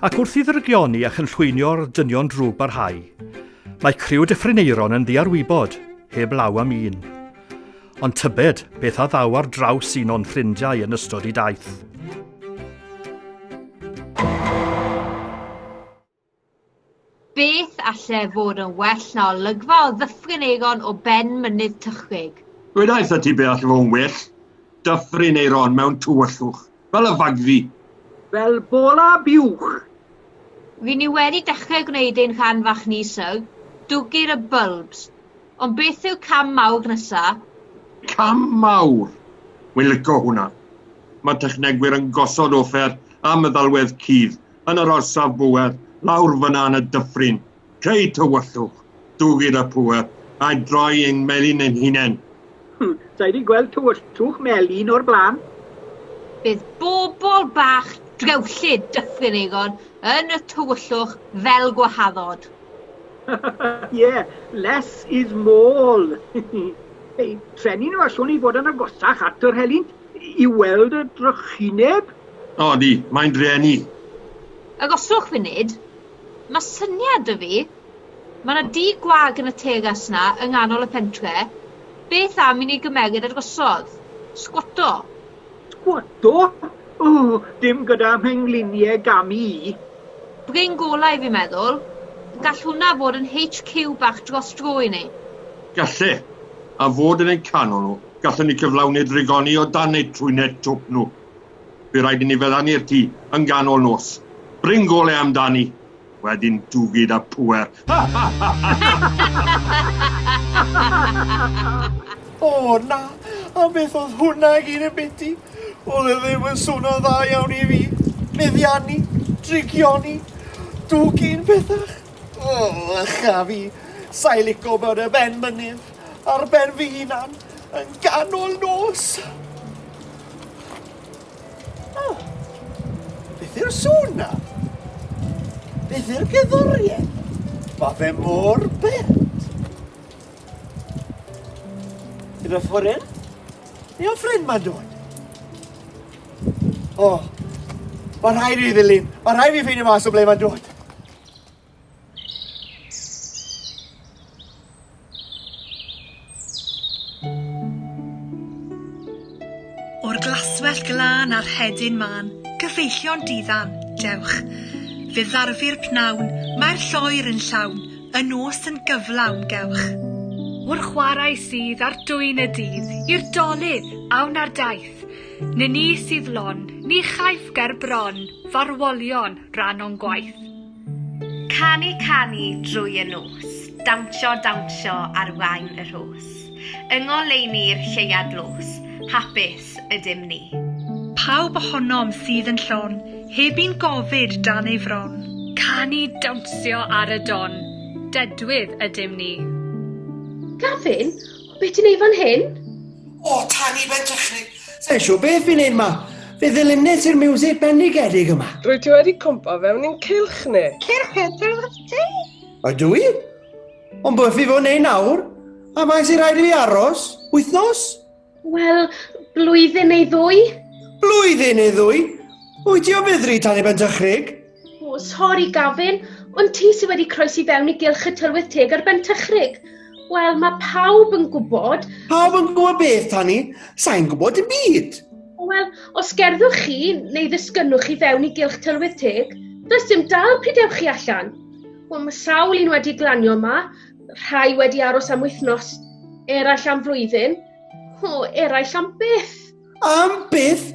Ac wrth i ddrygioni a chynllwynio'r dynion drwg barhau, mae criw Dyffryn Aeron yn ddiarwybod, heb law am un. Ond tybed beth a ddaw ar draws un o'n ffrindiau yn ystod ei daith. Beth alle fod yn well na olygfa o Ddyffryn Aeron o ben Mynydd Tychrig? Dwedais i ti be alle fod yn well? Dyffryn Aeron mewn tywyllwch, fel y fagddu. Fel bola buwch. Ry'n ni wedi dechrau gwneud ein rhan fach ni, syr. Dwgir y bylbs. Ond beth yw'r cam mawr nesa? Cam mawr? Wi'n lico hwnna. Mae technegwyr yn gosod offer a meddalwedd cudd yn yr orsaf bŵer lawr fyna yn y dyffryn. Creu tywyllwch, dwgyd y pŵer, a'i droi ein melyn ein hunain. Sa i 'di gweld tywyllwch melyn o'r blaen. Bydd bobl bach drewllyd Dyffryn Aeron yn y tywyllwch fel gwahaddod. Ie, less is more. Hei, treni nhw allwn ni fod yn agosach at yr helynt i weld y drychineb? Odi, mae'n drueni. Arhoswch funud. Mae syniad 'da fi. Mae 'na dŷ gwag yn y teras 'na yng nghanol y pentre. Beth am i ni gymeryd e drosodd? Sgwato. Sgwato? O, dim gyda mhengliniau gamu i. Bryn Golau fi'n meddwl. Gall hwnna fod yn HQ bach dros dro i ni. Galle. A fod yn eu canol nhw, gallwn ni cyflawni drigoni o dan eu trwynau twp nhw. By raid i ni feddanu'r tŷ yn ganol nos. Bryn Golau amdani! Wedyn dwgyd a pŵer. Ha ha ha ha! O na, a beth oedd hwnna i gyd yn biti? Oedd e ddim yn swnio'n dda iawn i fi. Meddiannu, drygioni, dwgyn pethach. O, ycha fi, sa'i lico bod y ben mynydd ar ben fy hunan yn ganol nos. O, beth yw'r sŵn na? Beth yw'r gerddoriaeth? Mae fe mor bert. Yna ffordd hyn? Neu o'n ffrind mae'n dod? O, mae rhaid i fi ddilyn. Mae rhaid i fi ffeindio mas o ble mae'n dod. O'r glaswellt glân a'r rhedyn mân, cyfeillion diddan, dewch. Fe ddarfu'r pnawn, mae'r lloer yn llawn, y nos yn gyflawn, gewch. O'r chwarae sydd ar dwyn y dydd, i'r dolydd, awn ar daith. Ny ni sydd lon, ni chaiff ger bron, farwolion ran o'n gwaith. Canu canu drwy y nos, dawnsio dawnsio ar wain y rhos, yng ngoleuni'r lleuad dlos, hapus ydym ni. Pawb ohonom sydd yn llon, heb un gofid dan ei fron. Canu dawnsio ar y don, dedwydd ydym ni. Gavin, be ti'n neud fan hyn? O, Tanni Bentychrig, Sa i'n siŵr beth fi'n neud 'ma. Fe ddilynes i'r miwsig bendigedig yma. Rwyt ti wedi cwmpo fewn i'n cylch ni. Cylch y tylwyth teg? Ydw i? Ond beth fi fod neud nawr? A faint sy'n rhaid i fi aros? Wythnos? Wel, blwyddyn neu ddwy. Blwyddyn neu ddwy? Wyt ti o feddru tan i Bentychrig? O, sori Gavin, ond ti sydd wedi croesi fewn i gylch y tylwyth teg ar Bentychrig. Wel, mae pawb yn gwybod... Pawb yn gwybod beth, Tani? Sa'n gwybod dim byd. Wel, os gerddwch chi neu ddisgynnwch chi fewn i gylch tylwyth teg, does dim dal pryd ewch chi allan. Wel, mae sawl un wedi glanio yma, rhai wedi aros am wythnos, eraill am flwyddyn, o, eraill am byth. Am byth?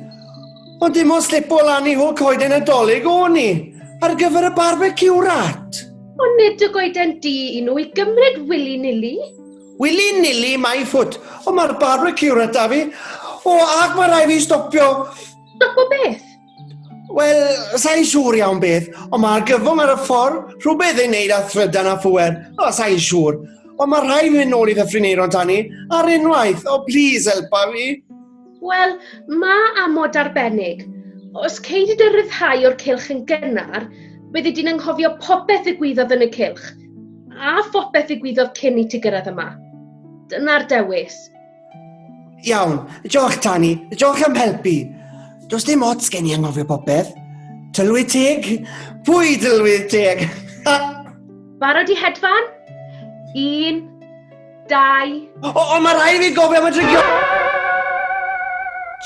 Ond dim ond slipo lan i hôl coeden Nadolig o'n i, ar gyfer y barbeciw rat. Ond nid y goeden du i nhw i gymryd willy-nilly. Willy-nilly my foot, ond mae'r barbeciw rat da fi. O, ac mae rhaid fi stopio. Stopo beth? Wel, sa'n siŵr iawn beth, ond mae argyfwng ar y ffordd, rhywbeth ei wneud â thrydan a phŵer. O, sa'n siŵr. Ond mae rhaid fi fynd nôl i Ddyffryn Aeron, Tani, ar unwaith. O, please, helpa fi. Wel, mae amod arbennig. Os cei di dy ryddhau o'r cylch yn gynnar, byddi di'n anghofio popeth ddigwyddodd yn y cylch, a phopeth ddigwyddodd cyn i ti gyrraedd yma. Dyna'r dewis. Iawn, diolch Tani, diolch am helpu. Does dim ots gen i anghofio popeth. Tylwyth teg? Pwy tylwyth teg? Barod i hedfan? Un, dau... O, o mae rhaid i fi gofio am y drigio!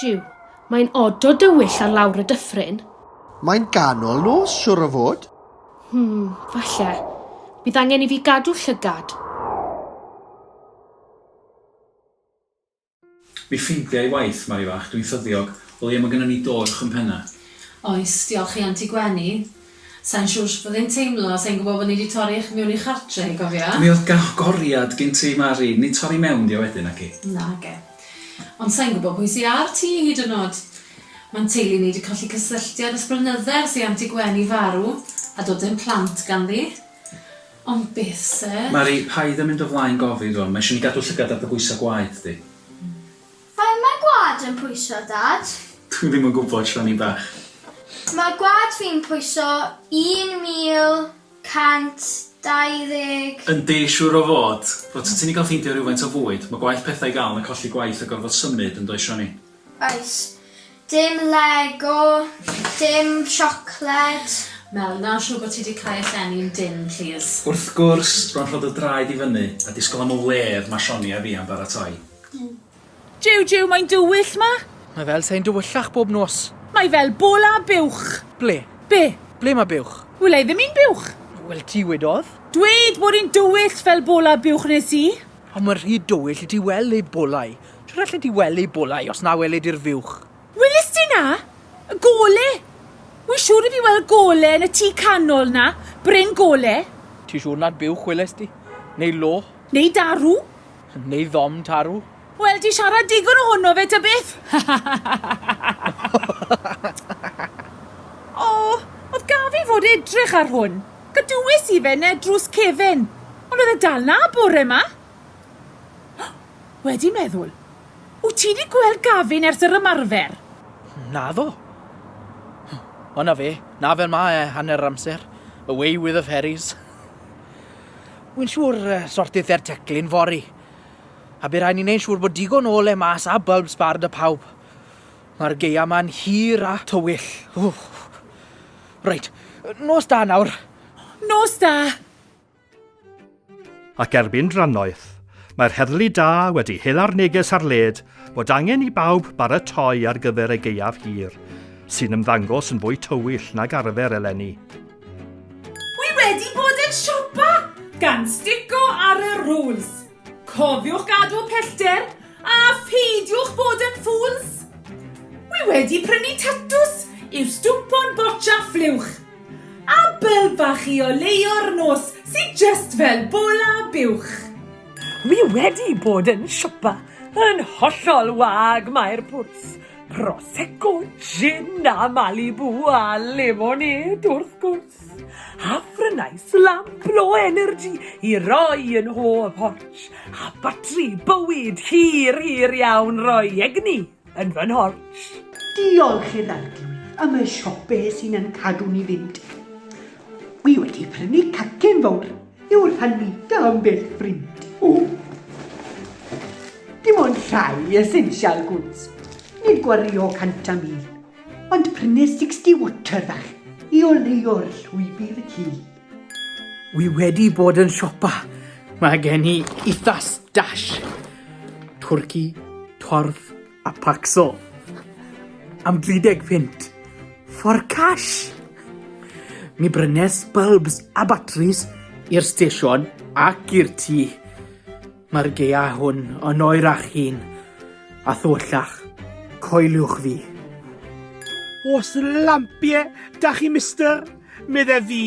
Jiw, mae'n od o dywyll ar lawr y dyffryn. Mae'n ganol nos, siwr o fod. Hmm, falle. Bydd angen i fi gadw llygad. Mi ffeindia i waith, Mari fach, dwi'n ffyddiog, o leia ma gynnon ni do uwch 'yn penna. Oes, diolch i Anti Gweni. Sai'n siŵr shwt fyddi'n teimlo, sai'n gwybod bod ni 'di torri eich mewn i chartre hi, gofia. Mi oedd goriad gin ti, Mari, nid torri mewn 'di o wedyn, naci? Nage. Ond sai'n gwybod pwy sy ar tŷ hyd yn o'd. Ma'n teulu ni 'di colli cysylltiad ers blynydde ers i Anti Gweni farw, a do'dd dim plant ganddi. Ond beth se? Mari, paid â mynd o flaen gofid rwan, mae eisiau ni gadw llygad ar dy bwysau gwaed di. Faint mae gwlad yn pwyso, Dad? Dwi ddim yn gwybod, Sioni bach. Mae gwlad fi'n pwyso 1,120. Yndi, siŵr o fod. Wel, ta ti'n i gael ffeindio rhywfaint o fwyd, mae gwaeth pethau i gael na colli gwaith a gorfod symud, yn does, Sioni? Oes. Dim Lego, dim siocled. Mel, na siŵr bod ti 'di cau y llenni'n dynn, plîs. Wrth gwrs, rwan rho dy draed i fyny a disgwyl am y wledd ma Sioni a fi am baratoi. Jiw jiw, mae'n dywyll 'ma. Mae fel sai'n dywyllach bob nos. Mae fel bola buwch. Ble? Be? Ble mae buwch? Wela i ddim un buwch. Wel, ti wedodd. Dweud bod hi'n dywyll fel bola buwch nes i. Ond mae'n rhy dywyll i ti weld ei bolau. Shwt allet ti weld ei bolau os na weled di'r fuwch? Welest ti 'na? Y gole! Wi siŵr i fi weld gole yn y tŷ canol 'na, Bryn Gole. Ti siŵr nad buwch welest ti? Neu lo? Neu darw? Neu ddom tarw? Wel, di siarad digon ohono fe ta beth! O, o'dd gaf i fod edrych ar hwn. Gadywes i fe 'ne drws cefen, ond o'dd e dal 'na bore 'ma. Wedi meddwl, wyt ti 'di gweld Gavin ers yr ymarfer? Naddo. O na fe, na fel ma e hanner yr amser. Away with the fairies. Wy'n siŵr uh, sortith e'r teclyn fory. A by rhaid ni wneud siŵr bod digon o ole mas a bulbs bar da pawb. Mae'r geia ma'n hir a tywyll. Wff. Reit, nos da nawr. Nos da. Ac erbyn drannoeth, mae'r heddlu da wedi hela'r neges ar led bod angen i bawb baratoi ar gyfer y gaeaf hir, sy'n ymddangos yn fwy tywyll nag arfer eleni. Wi wedi bod yn siopa, gan stico ar y rules. Cofiwch gadw pellter a pheidiwch bod yn fools. Wi wedi prynu tatws i'w stwmpo'n botch a ffliwch. A bylb bach i oleuo'r nos sy jyst fel bola buwch. Wi wedi bod yn siopa, yn hollol wag mae'r pwrs. Prosecco, gin a Malibu a lemonade wrth gwrs. A phrynais lamp low energy i roi yn ho y porch. A batri bywyd hir hir iawn roi egni yn fy nhorch. Diolch i'r Arglwydd am y siope sy'n yn cadw ni fynd. Wi wedi prynu cacen fawr i'w rhannu da ambell ffrind. O! Dim ond rhai essential goods, nid gwario 100 a 1000, ond prynu 60 water fach i oleuo'r llwybr cul. Wi wedi bod yn siopa. Mae gen i eitha stash. Twrci, torth a Paxo. Am 30 punt. For cash. Mi brynes bulbs a batteries i'r stesion ac i'r tŷ. Mae'r gaea hwn yn oerach hun a thywyllach. Coeliwch fi. Os lampie da chi, mister, medde fi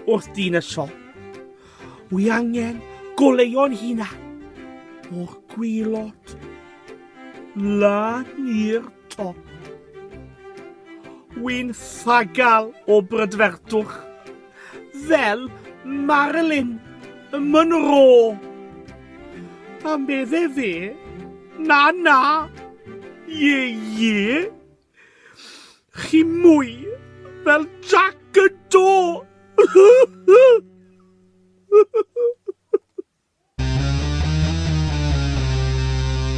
wrth dyn y siop. Wi angen goleuo'n hunan o'r gwaelod lan i'r top. Wi'n ffagal o brydfertwch, fel Marilyn Monroe. A medde fe, na na, ie ie, chi mwy fel Jack y Do.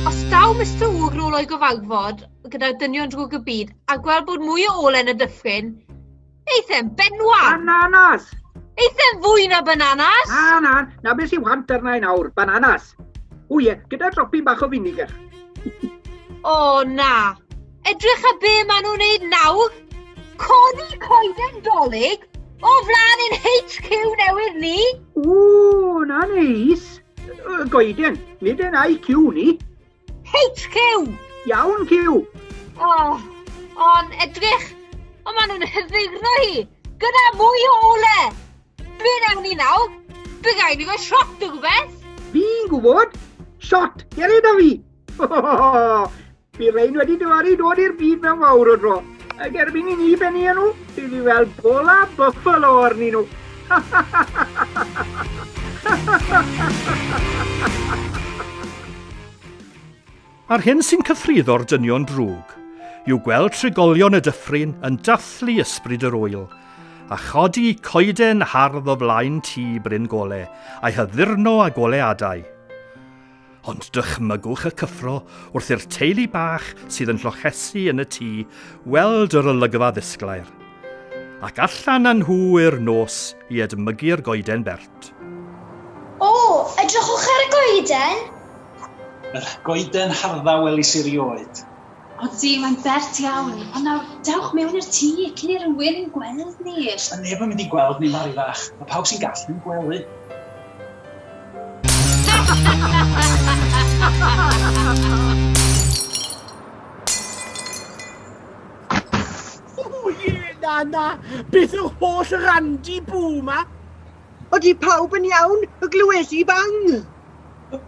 Os daw Mister Wg nôl o'i gyfarfod gyda dynion drwg y byd a gweld bod mwy o ole yn y dyffryn, Eith e'n benwan! Bananas! Eith e'n fwy na bananas! Na, na, na beth sy'n want arna i nawr, bananas. O ie, gyda dropyn bach o finegr. O na! Edrych ar be maen nhw'n neud nawr! Codi coeden dolyg o flaen ein HQ newydd ni! O, na neis. Goeden, nid yn IQ ni. HQ! Iawn, Q. O, ond edrych, ond maen nhw'n hyddurno hi, gyda mwy o ole! Be wnawn ni nawr? By rhaid ni roi shot o rhywbeth? Fi'n gwybod! Shot! Ger i da fi! Bydd rhain wedi dyfaru dod i'r byd mewn fawr o dro. Ac erbyn i ni bennu â nhw, bydd hi fel bola buffalo arnyn nhw. A'r hyn sy'n cythruddo'r dynion drwg yw gweld trigolion y dyffryn yn dathlu ysbryd yr ŵyl, a chodi coeden hardd o flaen tŷ Bryn Gole, a'i haddurno â goleadau. Ond dychmygwch y cyffro wrth i'r teulu bach sydd yn llochesu yn y tŷ weld yr olygfa ddisglair. Ac allan â nhw i'r nos i edmygu'r goeden bert. O, edrychwch ar y goeden! Yr goeden hardda welis i rioed. Odi, mae'n bert iawn. Ond nawr, dewch mewn i'r tŷ cyn i rywun ein gweld ni. Sa neb yn mynd i gweld ni, Mari fach. Mae pawb sy'n gall yn gwely. O ie, na, na. Beth yw'r holl randi bw ma? Odi pawb yn iawn? Y glywes i bang.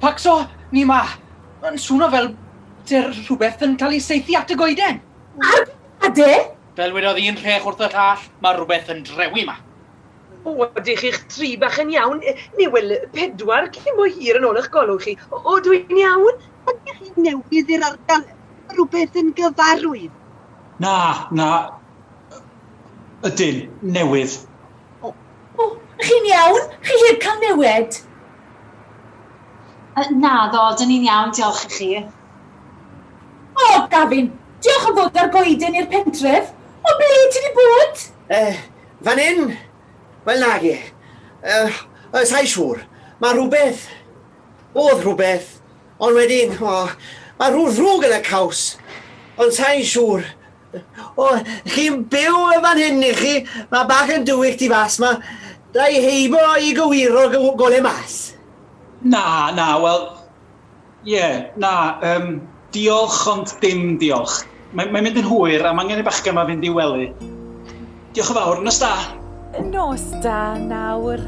Pacso, ni ma. Mae'n swno fel ter rhywbeth yn cael ei saethu at y goeden. Ar ade? Fel wedodd un rhech wrth y llall, mae rhywbeth yn drewi ma. O, ydych chi'ch tri bach yn iawn? Neu, wel, pedwar cyn bo hir yn ôl eich golwg chi. O, dw i'n iawn? Ydych chi'n newydd i'r ardal? Rhywbeth yn gyfarwydd? Na, na. Ydyn, newydd. O, chi'n iawn? Chi heb cael newid? Naddo, dyn ni'n iawn, diolch i chi. O, Gavin, diolch am ddod â'r goeden i'r pentref. O ble ti 'di bod? Eh, fan hyn? Wel, nage. Eh, sa i siŵr. Mae rhywbeth. Oedd rhywbeth. Ond wedyn, o, mae rhyw ddrwg yn y caws. Ond sa i'n siŵr. O, chi'n byw yn fan hyn i chi? Mae bach yn dywyll tu fas ma. Da i heibo i gywiro gole mas. Na, na, wel, ie, yeah, na, um, diolch ond dim diolch. Mae'n mae mynd yn hwyr a mae angen i bachgen ma fynd i wely. Diolch yn fawr, nos da. Nos da nawr.